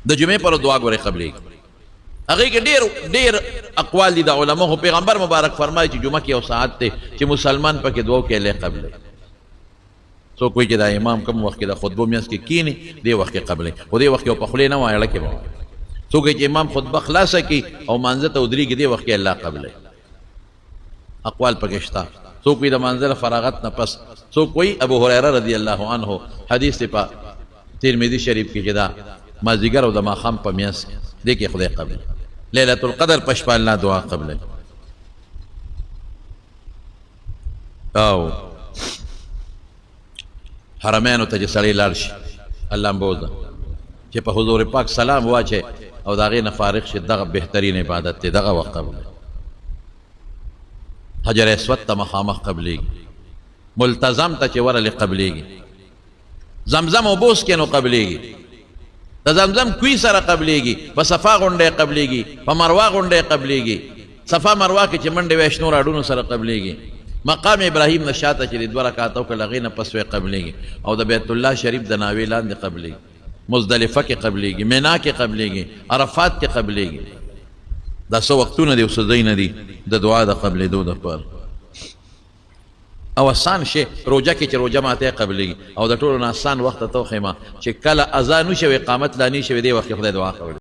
د جمعې پر دعا ګورې قبلېږي. هغې کې ډېر ډېر اقوال دي د علماو، خو پیغمبر مبارک فرمایي چې جمعه کې یو ساعت دی چې مسلمان پکې دعا وکړي، الله یې قبلوي. څوک وایي چې دا امام کوم وخت کې د خطبو منځ کې کینی، دې وخت کې قبلوي، خو دې وخت کې په خولې نه وایي، اړه کې به وایي. څوک چې امام خطبه خلاصه کړي او مانځه ته ودرېږي، دې وخت کې الله قبلوي. اقوال پکې شته. څوک وایي د مانځه له فراغت نه پس، څوک وایي ابو هریره رضی الله عنه حدیث دی په ترمذي شریف کې چې دا مازدیګر او د ماښام په میانځ کې، دې کې خدای قبلوي. لیلة القدر په شپه الله دعا قبلوي. او حرمینو ته چې سړی لاړ شي، الله بوزه چې په حضور پاک سلام واچي او د هغې نه فارغ شي، دغه بهترین عبادت دی، دغه وخت قبلوي. حجر اسود ته مخامخ قبلېږي، ملتزم ته چې ورلې قبلېږي، زمزم اوبه وڅکې نو قبلېږي، د زمزم کوی سره قبلېږي، په صفا غونډۍ قبلېږي، په مروا غونډۍ قبلېږي، صفا مروا کې چې منډې وایې شنو راډونو سره قبلېږي، مقام ابراهیم نه شاته چې دوه رکعته وکړل هغې نه پس وې قبلېږي، او د بیت الله شریف د ناوې لاندې قبلېږي، مزدلفه کې قبلېږي، مینا کې قبلېږي، عرفات کې قبلېږي. دا څه وختونه دي او څه ځایونه دي د دعا د قبلېدو دپاره. او اسان شی روژه کې چې روژه ماتی قبلېږي، او د ټولو نه اسان وخت ته وښیم چې کله اذان وشي او اقامت لا نه شوی، دې وخت کې خدای دعا قبلوي.